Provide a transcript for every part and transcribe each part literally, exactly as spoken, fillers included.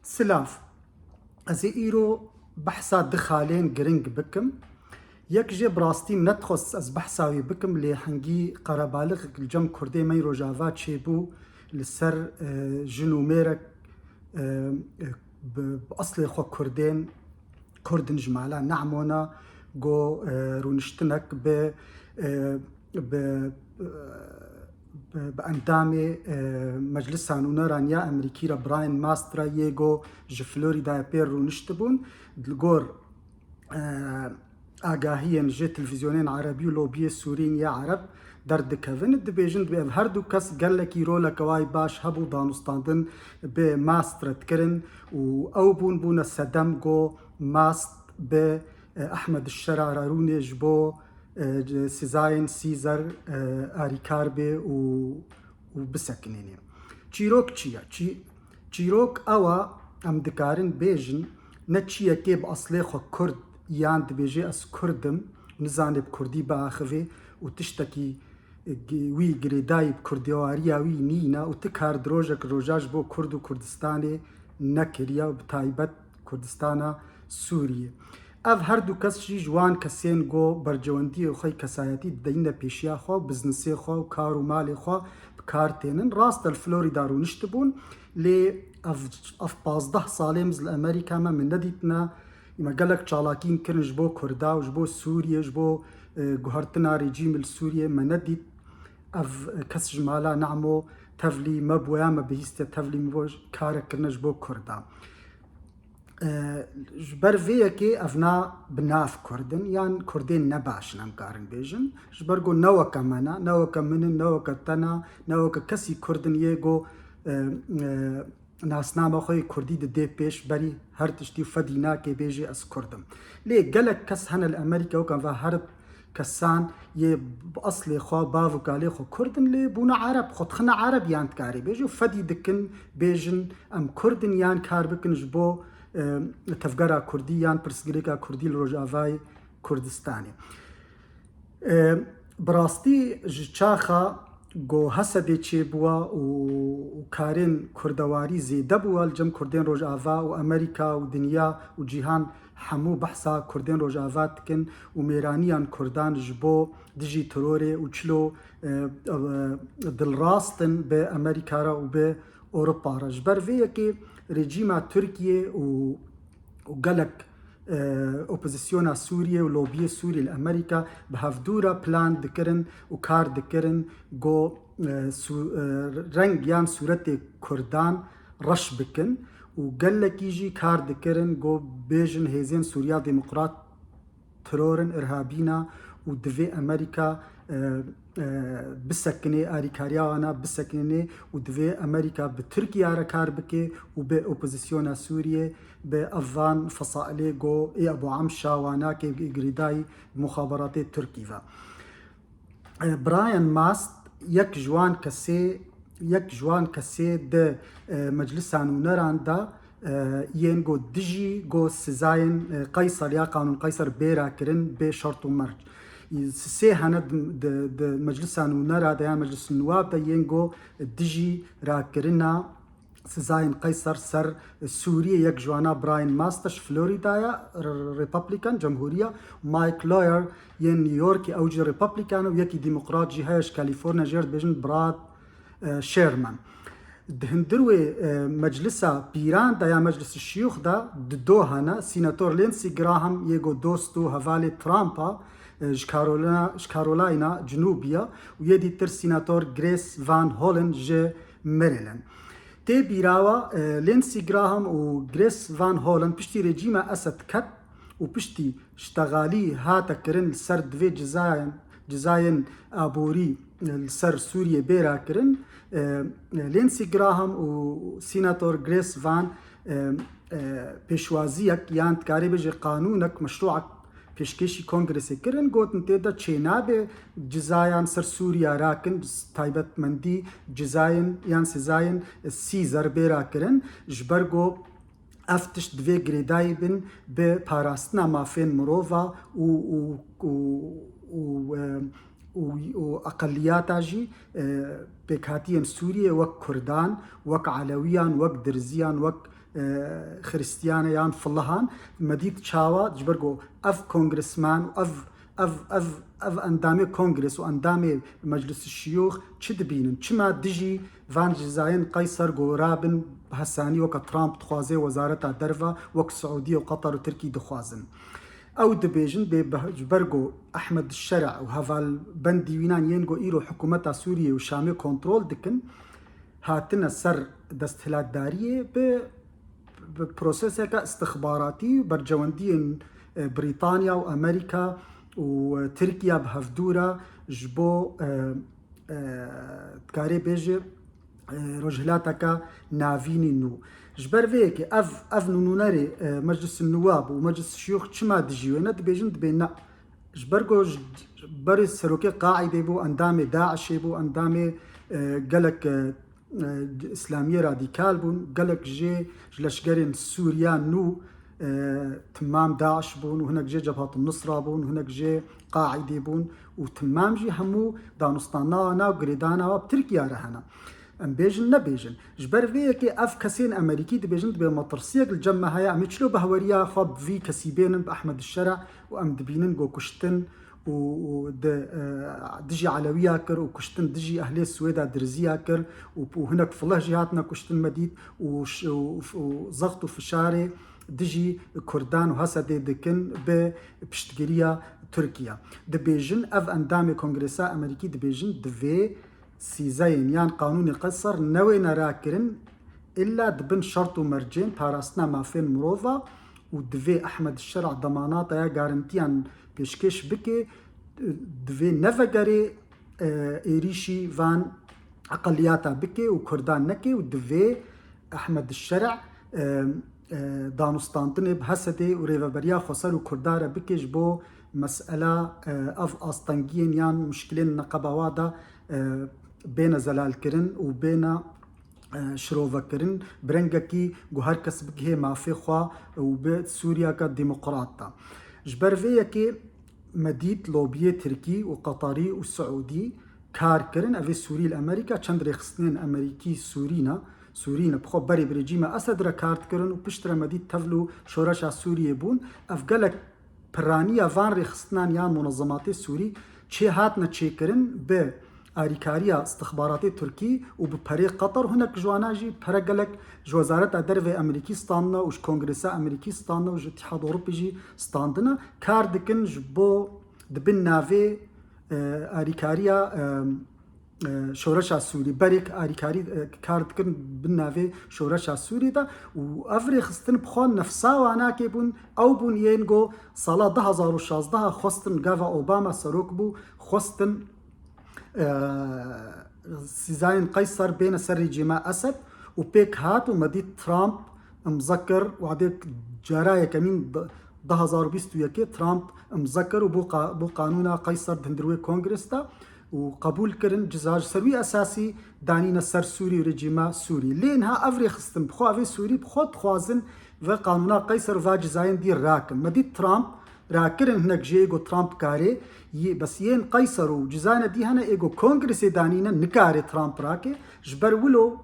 Silav. Ez ê îro behsa du xalên giring bikim. Yek jê bi rastî min nedixwest ez behsa wî bikim, lê hingî qerebalixek li cem Kurdê me yê Rojava çêbû li ser, e, jin û mêrek, e, e, bi, bi eslê xwe Kurdên, Kurdin ji mala Ne'mona, go, e, rûniştinek bi, e, bi, e, bi, bi endamê, e, Meclisa Nûneran ya Amerîkî re Brian Mast re yê go ji Floridayê pê rûniştibûn. Li gor, e, agahiyên ji televîzyonên erebî û lobiyê Sûrî yên yê ereb derdikevin, dibêjin, dibê ev her du kes gelekî roleke wayî baş hebû, danûstandin bi Mast re dikirin û ew bûn, bûne sedem go Mast bi, e, Ehmed Şera re rûnê ji bo, e, sizayên Sîzer, e, arîkar bê û, û bisekinênê. Çîrok çi ye? Çî-, çîrok ew e, em dikarin bêjin, ne çiyekê bi eslê xwe Kurd yan dibêje ez Kurd im, nizanê bi Kurdî biaxivê û tiştekî gi-, wî girêdayî bi Kurdewariya wî nîne û ti kar di rojek roja ji bo Kurd û Kurdistanê nekiriye û bi taybet Kurdistana Sûriyê. Ev her du kes jî ji wan kesên go bercewendiyê xwe yê kesayetî dideyne pêşiya xwe û biznisê xwe û kar û malê xwe bi kar tênin. Rast e, li Florida rûniştibûn, lê ev, ev pazdeh salê min li Amerîka me, min nedîtine. Me gelek çalakîn kirin ji bo Kurda û ji bo Sûriyê, ji bo, e, guhertina rejîmê li Sûriyê me nedît. Ev kes ji mala Ne'mo tevlî me bû ya me bihîstiye, tevlî me bû karek kirine ji bo Kurda. E, ji ber vê yekê ev na bi nav Kurd in, yan Kurdên ne baş in, em karin bêjin. Ji ber ku ne weke me ne, ne weke min in, ne weke te ne, ne weke kesî Kurd in yê ku, e, e, nasnama xwe yê Kurdî didê pêş berî her tiştî û fedî nake bêjê ez Kurd im. Lê gelek kes hene li Amerîka, weke va her kesan yê bi eslê xwe, bav û kalê xwe Kurd in, lê bûne Ereb, xwe dixine Ereb yan dikarê bêje û fedî dikin bêjin em Kurd in yan kar bikin ji bo, e, tevgera Kurdî yan pirsgirêka Kurdî li Rojavayê Kurdistanê. E, bi rastî ji çaxa ku Hesedê çêbûwa û, û karên kurdewarî zêde bûwa li cem Kurdên Rojava û Amerîka û dinya û cîhan hemû behsa Kurdên Rojava dikin û mêraniyan Kurdan ji bo dijî terorê û çilo, e, e, dilrast in bi Amerîka re û bi Ewropa re. Ji ber vê yekê rejîma Tirkiyê û, û gelek, e, opozisyona Sûriyê û lobiyê Sûrî li Amerîka bi hevdû re plan dikirin û kar dikirin ku, e, su-, e, reng yan sûretê Kurdan reş bikin û gelekî jî kar dikirin ku bêjin hêzên Sûriya Demokrat teror in, irhabî ne û divê Amerîka, e, e, bisekinê, arîkariya wana bisekinê û divê Amerîka bi Tirkiye re kar bike û bi opozisyona Sûriyê, bi ev van fesailê go ê Ebu Emşa wanakê girêdayî muxaberatê Tirkî ve. E, Brian Mast yek ji wan kesê, yek ji wan kesê di, e, Meclisa Nûneran de, e, yên go dijî go sizayên, e, Qeyser ya Qanûn Qeyser bêra kirin bê şert û merc. Sê hene di, di, di Meclisa Nûnera de ya Meclis Nûwab de yên go dijî rakirina sizayên Qeyser ser Sûriyê, yek ji wana Brian Mast e, ji Florida ye, r-, Republican, Cemhuriya, Mike Lawyer yên New Yorkê, ew jî Republican e û yekî Demokrat jî heye ji California, jê re dibêjin Brad, e, Sherman. Di hundir wê, e, Meclisa Pîran de ya Meclis Şiyûx de di do hene, Senator Lindsey Graham yê go dost û hevalê Trump e, e, ji Carolina, ji Carolina Cinûbî ye û yê dîtir Senator Grace Van Hollen ji Maryland. Tê bîra we, e, Lindsey Graham û Grace Van Hollen piştî rejîma Esed ket û piştî ştexalî hate kirin li ser divê cizayên, cizayên aborî, e, li ser Sûriyê bêra kirin, e, e, Lindsey Graham û Senator Grace Van, e, e, pêşwaziyek yan dikarê bêje qanûnek, meşrûek pêşkêşî Kongresê kirin, gotin tê de çênabe cizayan ser Sûriya rakin, bi taybetmendî cizayên yan sizayên Sîzer bêra kirin, ji ber ku ev tişt divê girêdayî bin bi parastina mafên mirova û, û, û, û, e, û, û eqeliyata jî, e, pêkhatiyên Sûriyê wek Kurdan, wek Elewiyan, wek Dirziyan, wek e, Xirîstiyan e yan filihan, me dît çawa ji ber ku ev kongresman û ev, ev, ev, ev endamê kongres û endamê Meclis Şiyûx çi dibînin? Çima dijî van cizayên Qeyser ku rabin hesanî weke Trump dixwaze wezareta derve, wek Siûdiye û Qeter û Tirkî dixwazin? Ew dibêjin bê beh-, ji ber ku Ehmed Şer'a û hevalbendî wînan yên ku îro hikûmeta Sûriyê û Şamê kontrol dikin, hatine ser desthilatdariyê bi, bi proseseke istixbaratî û bercewendiyên, e, Brîtanya û Amerîka û, e, Tirkiye bi hevdû re ji bo, e, e, dikarê bêje, e, rojhilateke navînî nû. Ji ber vê yekê ev, ev nûnûnerê, e, Meclis Nûwab û Meclis Şiyûx çima dijî wê ne? Dibêjin dibê ne. Ji ber ku ji berê serokê Qaîdê bû, endamê DAIŞê bû, endamê, e, gelek, e, e, Îslamiyê radîkal bûn, gelek jê ji leşgerên Sûriya nû, e, timam DAIŞ bûn û hinek jê Cebhat Nusra bûn, hinek jê Qaîdê bûn û timam jî hemû danûstandana û girêdana wa bi Tirkiye re hene. Em bêjin nebêjin. Ji ber vê yekê ev kesên Amerîkî dibêjin, dibê metirsiyek li cem me heye, em ê çilo behweriya xwe bi vî kesî bênin, bi Ehmed Şer'a, û em dibînin ku kuştin û, û di, e, dijî Elewiya kir û kuştin dijî ehlê Swêda Dirziya kir û, û hinek filih jî hatine kuştin me dît û ş-, û, û zext û fişarê dijî Kurdan û Hesedê dikin bi piştgiriya Tirkiye. Dibêjin, ev endamê Kongresa Amerîkî dibêjin, divê sîzeyên yan qanûnê Qeysar newêne rakirin, îlla di bin şert û mercên parastina mafên mirova û divê Ehmed Şer'a demanata ya garantiyan pêşkêş bike, divê nevegerê, e, êrîşî van eqeliyata bike û Kurdan neke û divê Ehmed Şer'a, e, e, danûstandinê bi Hesedê û rêveberiya xweser û Kurda re bike ji bo mesela, e, ev astengiyên yan muşkilên neqeba wa de, e, bêne zelalkirin û bêne, e, şirovekirin, bi rengekî ku her kes bigihê mafê xwe û bi Sûriyeke demokrat de. Ji ber vê yekê me dît lobiyê Tirkî û Qeterî û Siûdî kar kirin. Evê Sûrî li Amerîka, çend rêxistinên Amerîkî Sûrî ne, Sûrî ne, bi xwe berê bi rejîma Esed re kar dikirin û piştre me dît tevlû şoreşa Sûriyê bûn. Ev gelek piraniya van rêxistinan yan munezematê Sûrî çê hatine çêkirin bi arîkariya istixbaratê Tirkî û bi perê Qeter, hinek ji wana jî pere gelek ji Wezareta Dervê Amerîkî standine û ji Kongresa Amerîkî standine û ji Îtîhad Ewropê jî standine. Kar dikin ji bo di bin navê, e, arîkariya, e, e, şoreşa Sûrî, berêk arîkarî, e, kar dikin bin navê şoreşa Sûrî de û ev rêxistin bi xwe nefsa wanakê bûn, ew bûn yên ku sala du hazar û şazdeh xwestin, gava Obama serok bû, xwestin, e, sîzayên Qeysar bêne ser rejîma Esed û pêk hat û me dît Trump imze kir, wadê cara yekemîn di-, du hazar û bîst û yekê Trump imze kir û bû qa-, bû qanûna Qeysar di hundir wê kongres de û qebûl kirin, ceza ji ser wî esasî danîne ser Sûrî û rejîma Sûrî. Lê niha ev rêxistin bi xwe, evê Sûrî bi xwe dixwazin ve qanûna Qeyser û va cizayên dî rakin. Me dît Trump rakirin, hinek jê ê got Trump karê, yê, bes yên Qeyser û cizayne dî hene ê got kongresê danîne, nikare Trump rake. Ji ber wilo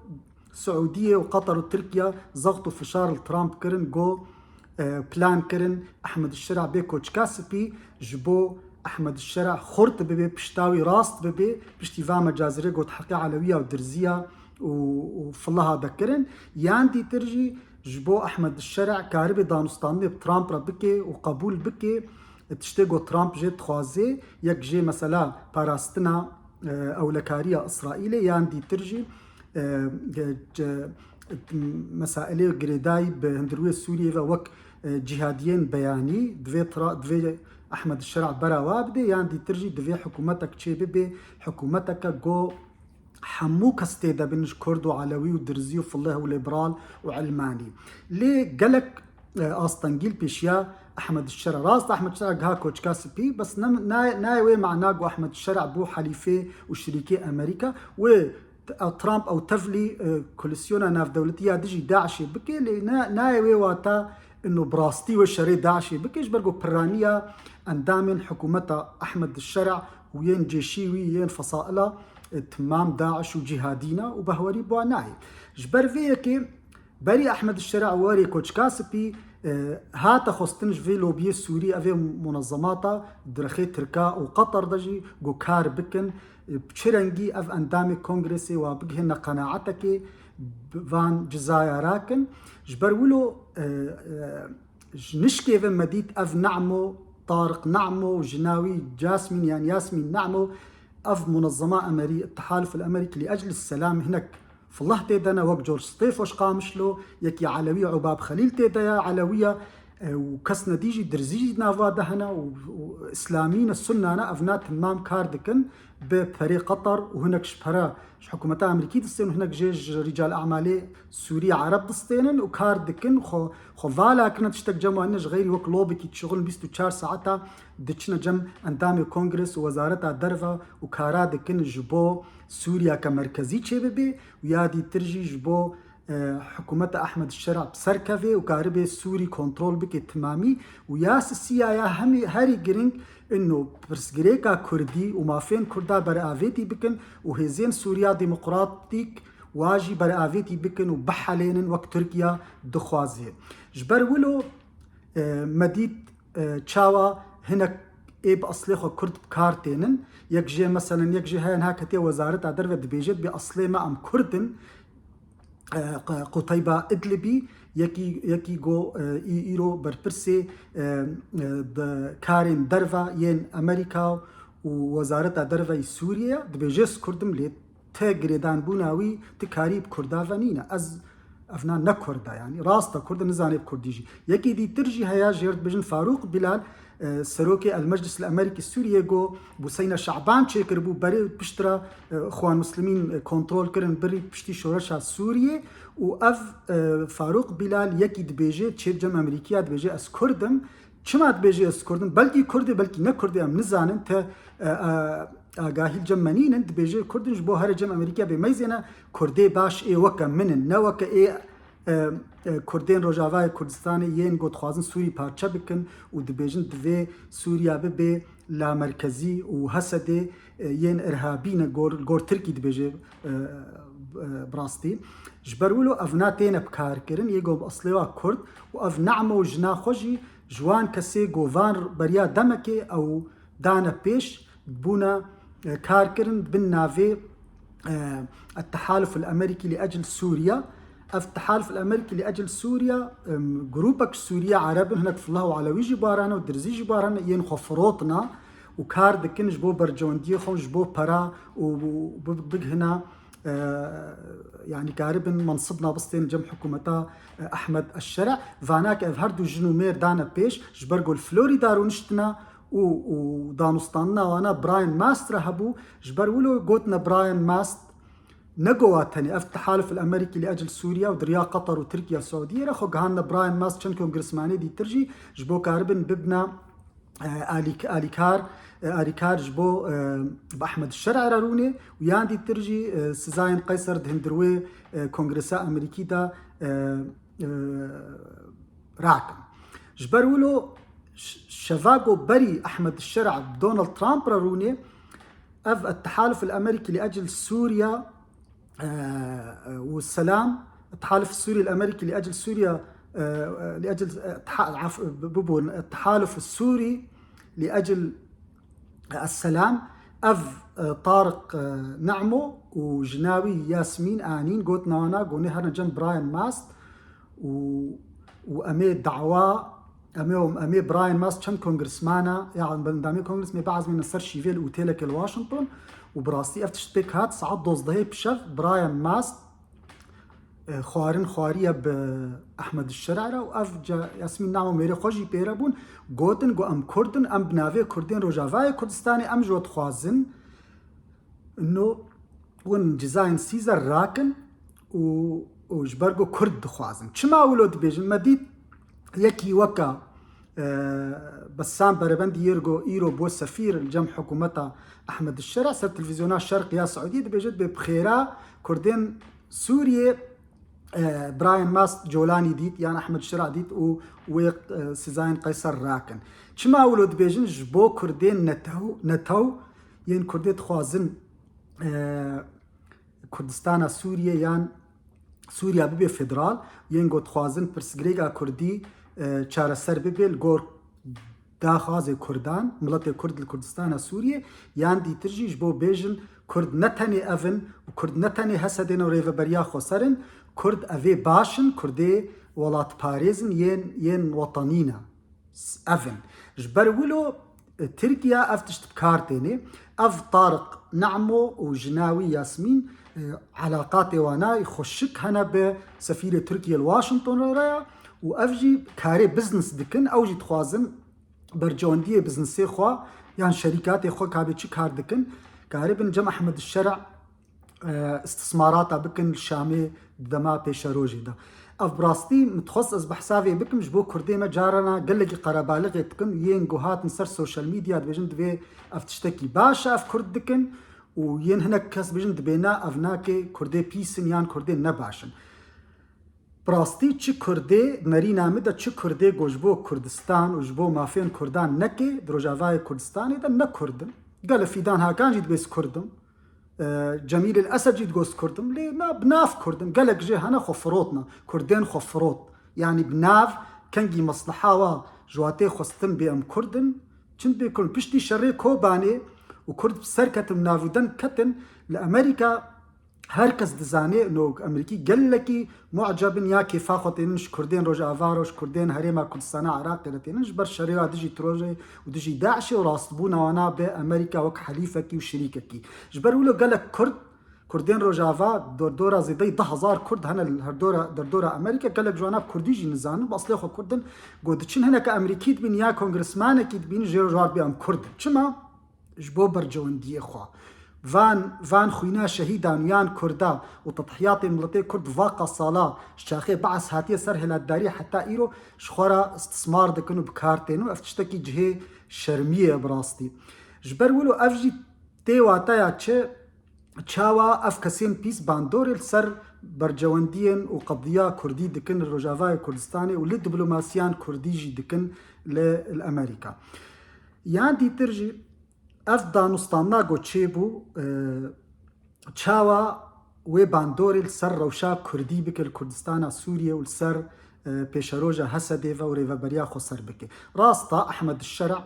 Siûdiyê û Qeter û Tirkiye zext û fişar li Trump kirin, got, e, plan kirin Ehmed Şira bê koçka spî ji bo Ehmed Şira xurt bibe, pişta wî rast bibe, piştî va mecazirê got heqê Elewiya û Dirziya û, û filiha de kirin. Yan dîtir jî ji bo Ehmed Şira karibe danûstandinê bi Trump re bike û qebûl bike, tiştê got Trump jê dixwaze, yek jê mesela parastina, e, ewlekariya Îsraîlê, yan dîtir jî, e, ge-, ce-, mesailê girêdayî bi hundirûyê Sûriyê ve wek, e, cîhadiyên beyanî, divê tra-, divê Ehmed Şira bera wa bide, yan dîtir jî divê hikûmetek çê bibe, hikûmeteke go hemû kes tê de bin, ji Kurd û Elewî û Dirzî û Filih û Lîberal û Elmanî. Lê gelek, e, astengî li pêşiya Ehmed Şera. Rast, Ehmed Şera giha koçka spî, bes ne, ne, nayê wê mana ku Ehmed Şera bû helîfê û şirîkê Amerîka. Wê t-, ew Trump ew tevlî, e, koalîsyona navdewletî ya dijî DAIŞê bike, lê ne, nayê wê wata ino bi rastî wê şerê DAIŞê bike, ji ber ku piraniya endamên hikûmeta Ehmed Şera û yên cêşî wî yên fesaila, e, timam DAIŞ û cîhadî ne û behwerî bi wan nayê. Ji ber vê yekê Berî Ehmed Şera warê Koçka Spî, e, hate xwestin ji vê lobiyê Sûrî, evê munezemata di rexê Tirka û Qeter de jî ku kar bikin, e, bi çi rengî ev endamê kongresê wa bigihêne qenaetekê, bi van cizaya rakin. Ji ber wilo, e, e, ji nişkê ve me dît ev Namo, Tariq Namo û jina wî Jasmîn yan Yasmîn Namo, ev munezema Emerî, Tehaluf el Emerîkî li Ecl Selam hinek Fillah tê de ne, wek George Stefos Qamişlo, yekî Elewî Ubab Xelîl tê de ye, Elewiya, e, û kesne dî jî, Dirzî jî nava de hene û, û Îslamî ne, Sunna ne, evna timam kar dikin bi perê Qeter û hinek ji pere ji hikûmeta Amerîkî distên û hinek jê ji rîcal emalê Sûrî Ereb distênin û kar dikin, xwe, xwe vala kirine tiştek cem wan ne, ji xeyrî wek lobekî dişixulin bîst û çar saeta diçine cem endamê Kongres û Wezareta Derve û kara dikin ji bo Sûriyeke merkezî çêbibe û ya dîtir jî ji bo, e, hikûmeta Ehmed Şera bi ser keve û karibe Sûrî kontrol bike timamî û ya sisiya ya hemî herî giring ino pirsgirêka Kurdî û mafên Kurda beravêtî bikin û hêzên Sûriya Demokratîk wa jî beravêtî bikin û bihelênin wek Tirkiye dixwaze. Ji ber wilo, e, me dît, e, çawa hinek ê bi eslê xwe Kurd bi kar tênin. Yek jê, meselen, yek jê heye niha ketiye Wezareta Derve dibêje, bi eslê me em Kurd in, e, Q-, Quteyba Idlibî, yekî, yekî go, e, î-, îro berpirsê, e, e, di karên derve yên Amerîka û Wezareta Derve yî Sûriyê ye, dibêje, ez Kurd im, lê ti girêdanbûna wî, ti karî bi Kurda ve nîne. Ez, evna ne Kurd e, yanî rast e, Kurd e, nizane bi Kurdî jî. Yekî dîtir jî heye, jê re dibêjin Farûq Bilal, e, serokê El Meclis El Emerîkî Sûriyê, go Buseyna Şaban çêkiribû, berê piştre, e, Xwan Muslimîn, e, kontrol kirin, berî piştî şoreşa Sûriyê û ev, e, Farûq Bilal yekî dibêje, çê cem Emerîkiya dibêje, ez Kurd im. Çima dibêje ez Kurd im? Belkî Kurd e, belkî ne Kurd e, em nizanin. Te, e, e, agahî li cem me nînin, dibêje Kurd in, ji bo here cem Emerîkiya bê meyzêne, Kurdê baş ê weke min in, ne weke ê, e, e, Kurdên Rojavayê Kurdistanê yên ku dixwazin Sûrî parçe bikin û dibêjin divê Sûriya bibe lamerkezî û Hesedê, e, yên irhabî ne, gor, gor Tirkî dibêje, e, e, bi rastî. Ji ber wilo evna têne bi kar kirin, yê go bi eslê wa Kurd û ev Namo û jina xwe jî ji wan kesê go van beriya demekê ew dane pêş, bûne, e, kar kirin bin navê, e, Ettehaluf el Emerîkî li Ecil Sûriya. Ev Tehaluf el Emerîkî li Ecil Sûriya, em, grûpek Sûriye Ereb in, hinek Fillah û Elewî jî barane û Dirzî jî barane, yên xwe firotine û kar dikin ji bo bercewendiyê xwe, ji bo pera û, û bi-, bigihine, e, yanî karibin mensib nabistên cem hikûmeta, e, Ehmed Eşşere. Vana ke ev her du jin û mêr dane pêş, ji ber ku li Florîda rûniştine û, û danûstandina wana Brian Mast re hebû, ji ber wilo gotine Brian Mast, ne go wa tenê, ev Tehaluf el Emerîkî li Ecil Sûriya û di riya Qetar û Tirkiye, Siûdiyê re xwe gihandine Brian Mast, çend kongresmanê dîtir jî ji bo karibin bibine, e, alîk-, alîkar, e, alîkar ji bo, e, bi Ehmed Şer'e re rûnê û yan dîtir jî, e, Sizayên Qeyser di hundir wê, e, kongresa Amerîkî de, e, e, rakin. Ji ber wilo ş-, şeva ku berî Ehmed Şer'a bi Donald Trump re rûnê, ev Ettehaluf el Emerîkî li Ecil Sûriya, e, e, û Selam, Ettehaluf Sûrî el Emerîkî li Ecil Sûriya, e, e, li Ecil, e, Teha-, af-, bibûn, Ettehaluf Sûrî li Ecil Esselam, ev, e, Tariq, e, Nemo û jina wî Yasmîn Anîn gotina wana, gonê herine cem Brian Mast û, û em ê dawa, em ê, em ê Brian Mast çend kongresmana, ya endamê kongres mê biazmîne ser şîvê li otêlekê li Washington û bi rastî ev tişt pêk hat, saet dozdehê pişev Brian Mast e, xwarin xwariye bi Ehmed Şer'e re û ev ca Yasmîn Namo mêrê xwe jî pê re bûn, gotin ku em Kurd in, em bi navê Kurdên Rojavayê Kurdistanê em ji we dixwazin, no, hûn cizayên Sîzer rakin û, û ji ber ku Kurd dixwazin. Çima wilo dibêjin? Me dît yekî weke, e, Bessam Berebendî yê go îro bû sefîr li cem hikûmeta Ehmed Şer'e ser televîzyona Şerq ya Siûdiyê dibêje, dibê bi xêra Kurdên Sûriyê, e, Brian Mast Colanî dît, yan Ehmed Şira dît û wê, e, Sizayên Qeyser rakin. Çima wilo dibêjin? Ji bo Kurdên netew, netew yên Kurdê dixwazin, e, Kurdistana Sûriyê yan, Sûriya bibe federal, yên ku dixwazin pirsgirêka Kurdî, e, çareser bibe li gor daxwazê Kurdan, miletê Kurd li Kurdistana Sûriyê, yan dîtir jî ji bo bêjin Kurd ne tenê ev in û Kurd ne tenê Hesedê ne û rêveberiya xweser in, Kurd evê baş in, Kurdê welatparêz in, yên, yên wetanî ne. Ev in. Ji ber wilo, e, Tirkiye ev tişt bi kar têne. Ev Tariq Namo û jina wî Yasmîn, e, elaqatê wana xweşik hene bi sefîrê Tirkiye li Washington re ya û ev jî karê biznes dikin. Ew jî dixwazin bercewendiyê biznesê xwe yan şerîkatê xwe kabê çi kar dikin, karê bin cem Ehmed Şera e, istismarata bikin li Şamê di dema pêşerojê de. Ev bi rastî min dixwest ez behsa vê bikim, ji bo Kurdê me carana gelekî qerebalixê dikin û yên ku hatin ser social media dibêjin divê ev tiştekî baş e, ev Kurd dikin û yên hinek kes dibêjin dibê na, ev nake, Kurdê pîs in yan Kurdê ne baş in. Bi rastî çi Kurdê, nerîna min de çi Kurdê ku ji bo Kurdistan û ji bo mafên Kurdan neke, di Rojavayê Kurdistanê de ne Kurd in. Gele Fîdan Hakan jî dibê ez Kurd im. E, Cemîl El Esed jî digot Kurd im. Lê na, bi nav Kurd in. Gelek jê hene xwe firotne. Kurdên xwe firot. Yanî bi nav kengî mesleha wa ji watê xwestin bê em Kurd in. Çin bê Kurd in. Piştî şerê Kobanê û Kurd bi ser ketin, navûden ketin li Amerîka. Her kes dizane, no, Amerîkî gelekî muceb in ya kêfa xwe tênin ji Kurdên Rojava re, ji Kurdên Herêma Kurdistana Iraqê re tênin, ji ber şerê wa dijî terorê û dijî DAIŞê û rastbûna wana bi Amerîka wek helîfekî û şirîkekî. Ji ber wilo gelek Kurd, Kurdên Rojava, dor-, dora zêdeyî deh hezar Kurd hene li her dora, derdora Amerîka, gelek ji wana bi Kurdî jî nizanin, bi eslê xwe Kurd in, ku diçin hineke Amerîkî dibîn ya kongresmanekî dibîn, jê re ji wan dibê em Kurd in. Çima? Ji bo bercewendiyê xwe. Van, van xwîna şehîdan yan Kurda û tedhiyatên miletê Kurd va qasala ji çaxê Beas hatiye ser hilatdariyê heta îro ji xwe re istismar dikin û bi kar tên û ev tiştekî cihê şermiyê ye bi rastî. Ji ber wilo ev jî tê wateya çi, çawa ev kesên pîs bandorê li ser bercewendiyên û qediya Kurdî dikin li Rojavayê Kurdistanê û li diplomasiyan Kurdî jî dikin li, li Amerîka. Yan dîtir jî ev danûstandina ku çêbû, e, çawa wê bandorê li ser rewşa Kurdî bike li Kurdistana Sûriye û li ser, e, pêşeroja Hesedê ve û rêveberiya xweser bike. Rast e, Ehmed Şera,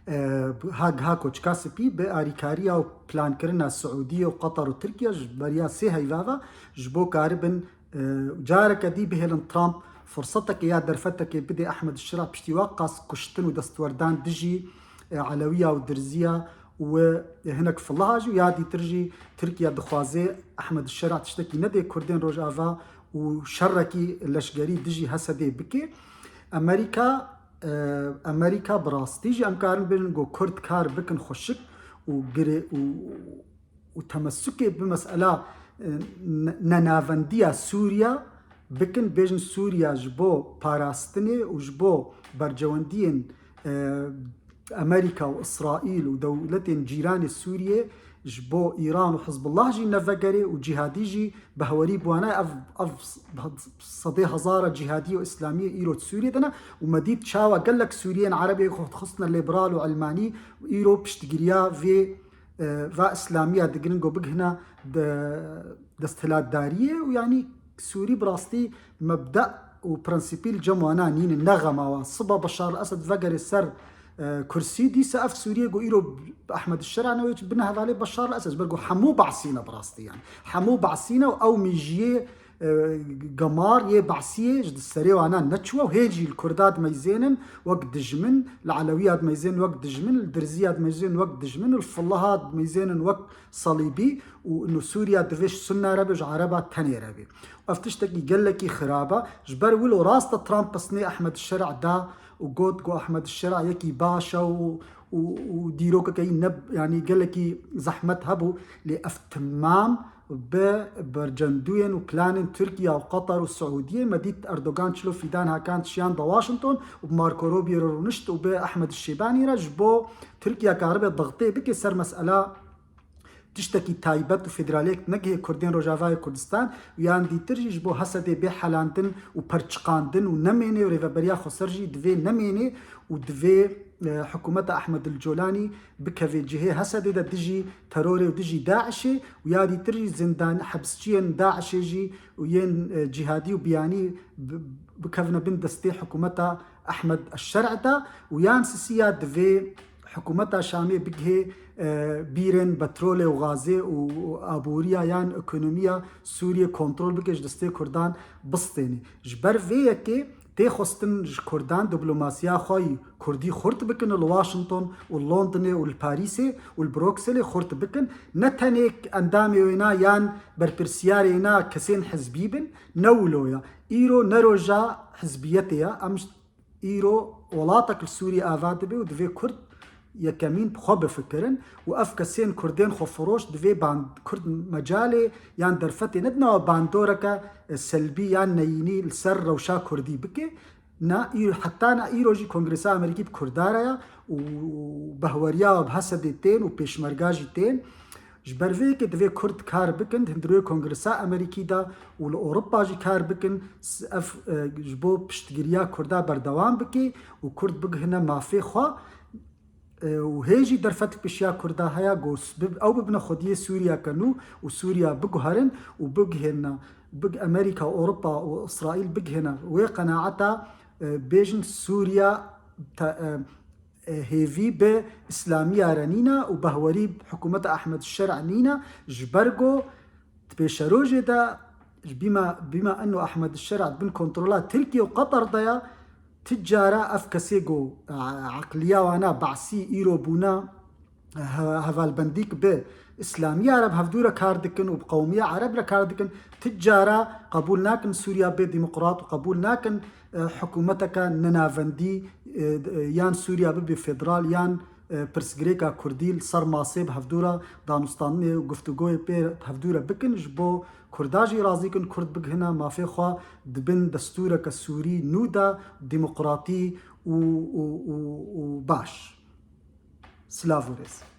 e, ha giha Koçika Spî bi arîkariya û plankirina Siûdiye û Qatar û Tirkiye ji beriya sê heyva ve ji bo karibin, e, careke dî bihêlin Trump firseteke ya derfetekê bidê Ehmed Şira piştî wa qas kuştin û destwerdan dijî, e, Elewiya û Dirziya û hinek filaha jî û ya dîtir jî Tirkiye dixwaze Ehmed Şira tiştekî nedê Kurdên Rojava û şerekî leşgerî dijî Hesedê bike. Amerîka, e, Amerîka bi rastî jî em karin bêjin ku Kurd kar bikin xweşik û girê û, û temesukê bi mesela, e, ne-, nenavendiya Sûriya bikin, bêjin Sûriya ji bo parastinê û ji bo bercewendiyên, e, Amerîka û Îsraîl û dewletên cîranê Sûriyê ji bo Îran û Hizbullah jî nevegerê û cîhadî jî bi hewerî bi wana ev, ev sedê hezara cîhadî û îslamiyê îro di Sûriyê de ne û me dît çawa gelek Sûriyên Erebê ku xwe dixistine lîberal û elmanî û îro piştgiriya vê, e, va îslamiya digirin ku bigihine de-, desthilatdariyê û yanî Sûrî bi rastî mebde û prensîpî li cem wana nînin, ne xema wan. Siba Beşar el Esed vegere ser, e, kursî, dîsa ev Sûriyê ku îro Ehmed Şera ne wê bine hevalê Beşar el Esed, ji ber ku hemû Be'sî ne bi rastî yani. Hemû Be'sî ne û ew mêjiyê, e, gemar yê Be'siyê ji di serê wana neçiwe û hê jî li Kurda dimeyzênin wek dijmin, li Elewiya dimeyzên wek dijmin, li Dirziya dimeyzên wek dijmin û li Filaha dimeyzênin wek Salîbî û ino Sûriya divê ji Sunna re be, ji Ereba tenê re be. Ev tiştekî gelekî xirab e. Ji ber wilo rast e Trump pisnê Ehmed Şer'a da û got ku Ehmed Şer'a yekî baş e û, û, û dîrokeke wî ne, yanî gelekî zehmet hebû, lê ev timam bi bercendûyên û planên Tirkiye û Qatar û Siûdiyê. Me dît Erdogan çilo Fîdan Hakan şiyan da Washington û bi Marco Rubio re rûnişt û bi Ehmed Şêbanî re ji bo Tirkiye karibe dixtê bike ser mesela tiştekî taybet û federaliyek negihê Kurdên Rojavayê Kurdistan û yan dîtir jî ji bo Hesedê bê helandin û perçiqandin û nemênê û rêveberiya xweser jî divê nemênê û divê e, hikûmeta Ehmed el Colanî bikeve cihê Hesedê de dijî terorê û dijî DAIŞê û ya dîtir jî zindan hibsçiyên DAIŞê jî û yên, e, cîhadî û biyanî bi-, bikevine bin destê hikûmeta Ehmed el Şer'e de û yan sisiya divê hikûmeta Şamê bigihê, e, bîrên petrolê û gazê û, û aboriya yan ekonomiya Sûriyê kontrol bike, ji destê Kurdan bistêne. Ji ber vê yekê tê xwestin ji Kurdan diplomasiya xwe yî Kurdî xurt bikin li Washington û li Londonê û li Parîsê û li Brukselê xurt bikin. Ne tenê endamê wêna yan berpirsiyarê wêna kesên hizbî bin, ne wilo ya. Îro ne roja hizbiyetê ya. Em j-, îro welatek li Sûriyê ava dibe û divê Kurd yekemîn bi xwe bifikirin û ev kesên Kurdên xwefiroş divê ban-, Kurd mecalê yan derfetê nedine bandoreke, e, selbî yan neyînî li ser rewşa Kurdî bike. Na îro, heta na îro jî Kongresa Amerîkî bi Kurda re ya û behweriya bi Hesedê tên û pêşmerga jî tên. Ji ber vê yekê divê Kurd kar bikin di hundirê Kongresa Amerîkî de û li Ewropa jî kar bikin, s-, ev, e, ji bo piştgiriya Kurda berdewam bike û Kurd bigihine mafê xwe. E, û hê jî derfet li pêşiya Kurda heye, ku s-, bib-, ew bibine xwediyê Sûriyeke nû û Sûriya biguherin û bigihêne, big-, Amerîka, Ewropa û Îsraîl bigihêne wê qenaeta, e, bêjin Sûriya te-, e, e, hêvî bi Îslamiya re nîne û behwerî hikûmeta Ehmed Şer'e nîne, ji ber ku di pêşerojê de, ji bîma, bîma eno Ehmed Şer'e di bin kontrola Tirkiye û Qeter de ya, ti cara ev kesê ku, e, eqliya wana Be'sî îro bûna, e, he-, hevalbendîk bi Îslamiya re bi hevdû re kar dikin û bi qewmiya Ereb re kar dikin, ti cara qebûl nakin Sûriya bê demokrat û qebûl nakin, e, hikûmeteke nenavendî, e, e, yan Sûriya bibe federal yan, e, pirsgirêka Kurdî li ser masê bi hevdû re danûstandinê û guftûgoyê pê bi hevdû re bikin, ji bo Kurda jî razî kin, Kurd bigihine mafê xwe di bin destûreke Sûrî nû de demokratî û, û, û, û baş. Silav û rêz.